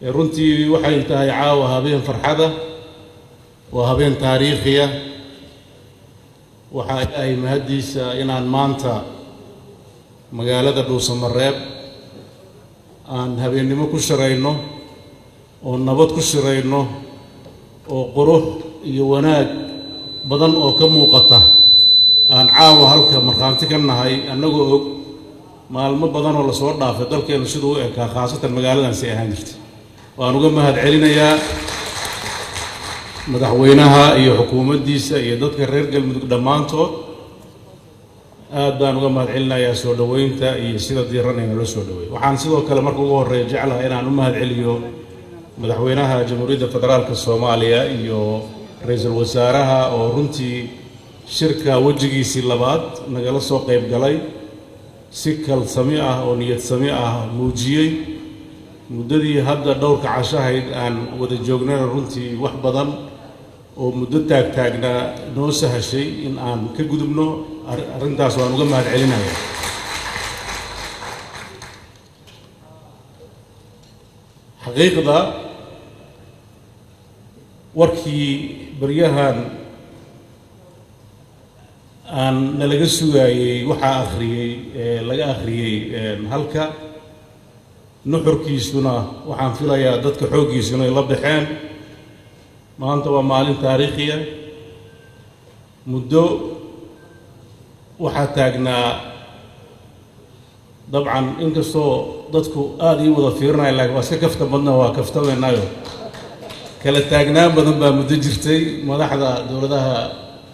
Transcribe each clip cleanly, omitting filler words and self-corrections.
Runtii waxay tahay caawa habeen farxada, waa habeen taariikhiya. Waxaa Ilaahay mahaddiisa inaan maanta magaalada Dhuusamareeb aan habeennimo ku shirayno oo nabad ku shirayno oo qurux iyo wanaag badan oo ka muuqata aan caawa halka markhaanti ka nahay, annagoo og maalmo badan oo lasoo dhaafay dalkeennu siduu u ekaa, khaasatan magaaladan si ahaan jirtay. Waan uga mahad celinayaa madaxweynaha iyo xukuumaddiisa iyo dadka reer Galmudug dhammaantood. Aad baan uga mahad celinayaa soo dhoweynta iyo sida diiran ay nala soo dhaweey. Waxaan sidoo kale marka ugu horreeya jeclaha inaan u mahad celiyo madaxweynaha Jamhuuriyadda Federaalka Soomaaliya iyo ra-iisul wasaaraha oo runtii shirka wejigiisii labaad nagala soo qayb galay, si kalsami ah oo niyad sami ah muujiyey. Muddadii hadda dhowrka cashahayd aan wada joognayna runtii wax badan oo muddo taagtaagnaa noo sahashay in aan ka gudubno. Arrintaas waan uga mahad celinaya. Xaqiiqda warkii baryahan aan nalaga sugaayey waxaa akhriyey, laga akhriyey halka, nuxurkiisuna waxaan filayaa dadka xooggiisu inay la baxeen. Maanta waa maalin taariikhiya. Muddo waxaa taagnaa, dabcan inkastoo dadku aada ii wada fiirinaya, laakiin waa iska kafta badna, waa kaftamaynayo. Kala taagnaan badan baa muddo jirtay madaxda dowladaha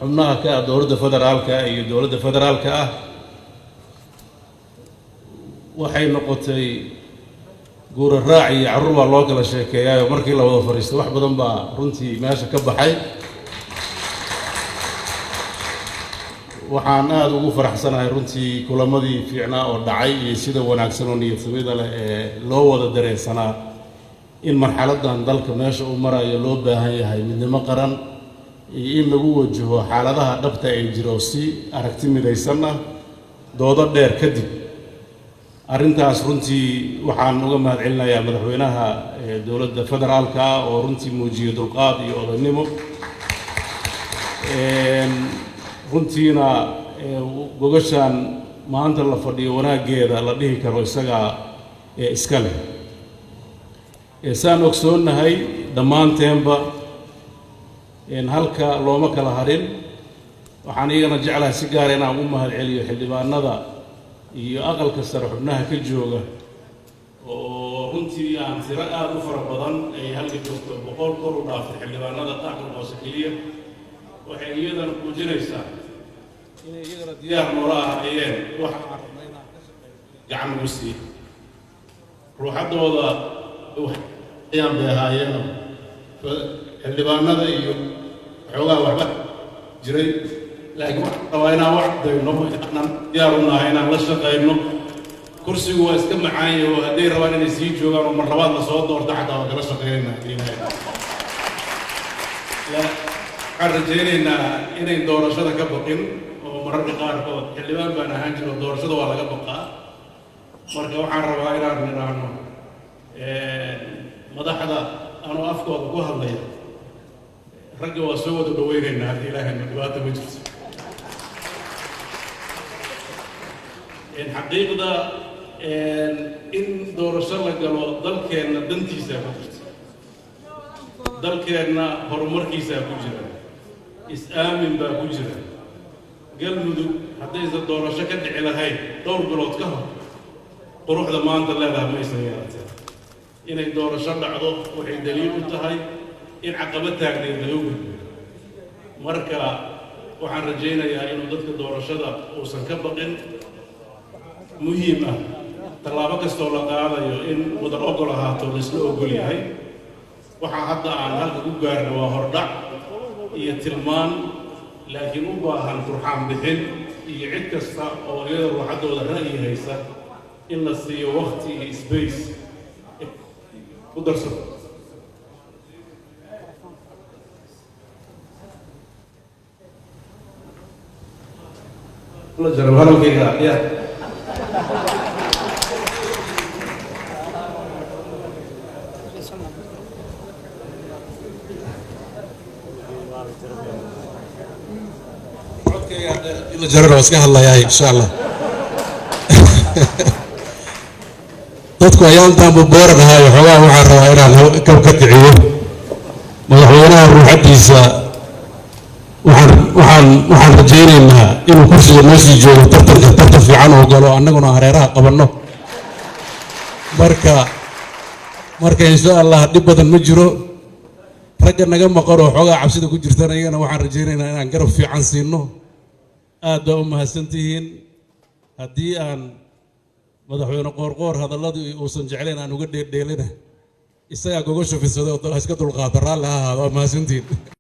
xubnaha ka ah dowladda federaalka iyo dowladda federaalka ah. Waxay noqotay guura raac iyo carruur baa loo kala sheekeeyaayo. Markii la wada fadhiistay wax badan baa runtii meesha ka baxay. Waxaan aada ugu faraxsanahay runtii kulamadii fiicnaa oo dhacay iyo sida wanaagsan oo niyadsamida leh ee loo wada dareensanaa in marxaladdan dalka meesha uu marayo loo baahan yahay midnimo qaran iyo in lagu wajaho xaaladaha dhabta ay jiro si aragti midaysan ah. Doodo dheer kadib arrintaas runtii waxaan uga mahad celinayaa madaxweynaha dowladda federaalka ah oo runtii muujiyey dulqaad iyo odaynimo, runtiina gogashaan maanta la fadhiyo wanaaggeeda la dhihi karo isagaa iska leh. Saan ogsoonnahay dhammaanteenba, halka looma kala harin. Waxaan iyagana jeclahay si gaara inaan ugu mahad celiyo xildhibaanada iyo aqalka sare xubnaha ka jooga oo runtii aan tiro aada u fara badan ay halka joogto, 100 kor u dhaaftay xildhibaanada aqalka hoose keliya. Waxay iyadana muujinaysaa inay iyagana diyaar noola ahaayeen waxa aan rabna inaan ka shaqeyno gacan ugu siiyo ruuxaddooda ayaan bay ahaayeeno. Xildhibaanada iyo xoogaha waxba jiray, laakiin waxaan rabaa inaan wax dayno, inaan diyaar u nahay inaan la shaqayno. Kursigu waa iska macaan yahay oo hadday rabaan inay sii joogaan oo mar labaad la soo doorto xataa waa kala shaqeynayna. Waxaan rajaynaynaa inay doorashada ka baqin oo mararka qaarkood xildhibaan baan ahaan jiro, doorashada waa laga baqaa. Marka waxaan rabaa inaan nidhaahno madaxda, anoo afkooda ku hadlaya, ragga waa soo wada dhaweynaynaa haddii Ilaahayna dhibaata ma jirto. Xaqiiqda in doorasho la galo dalkeenna dantiisaa ku jirta, dalkeenna horumarkiisaa ku jira, is-aamin baa ku jira. Galmudug haddaysan doorasho ka dhici lahayn dhowr bilood ka hor, quruxda maanta leedahay maysan yeelateen. Inay doorasho dhacdo waxay daliil u tahay in caqabad taagneed laga gudbo. Marka waxaan rajaynayaa inuu dadka doorashada uusan ka baqin. Muhiim ah tallaabo kastoo la qaadayo in wadar ogol ahaato, laisla ogol yahay. Waxaa hadda aan halka ku gaarna waa hordhac iyo tilmaan, laakiin u baahan turxaan bixin iyo cid kasta oo iyada ruuxaddooda ra'yi haysa in la siiyo wakti iyo space ku darsato. La jaro hadalkayga ya. La jarana waa iska hadlayaa, insha Allah. Dadku ayaantaanbu booran ahaayo, xoogaa waxaan rabaa inaan kab ka kiciyo madaxweynaha ruuxaddiisa. Waxaan rajaynaynaa inuu kursiga noo sii joogo, tartanka tartan fiican oo galo, annaguna hareeraha qabanno. Marka insha Allah dhib badan ma jiro. Ragga naga maqan oo xoogaa cabsida ku jirtana, iyagana waxaan rajaynaynaa inaan garab fiican siino. Aad baa u mahadsantihiin. Haddii aan madaxweyne Qoorqoor hadalladii uusan jeclayn aan uga dheeldheelina, isagaa gogosha fidsaday oo iska dulqaata, raalli ha ahaado. Waa mahadsantihiin.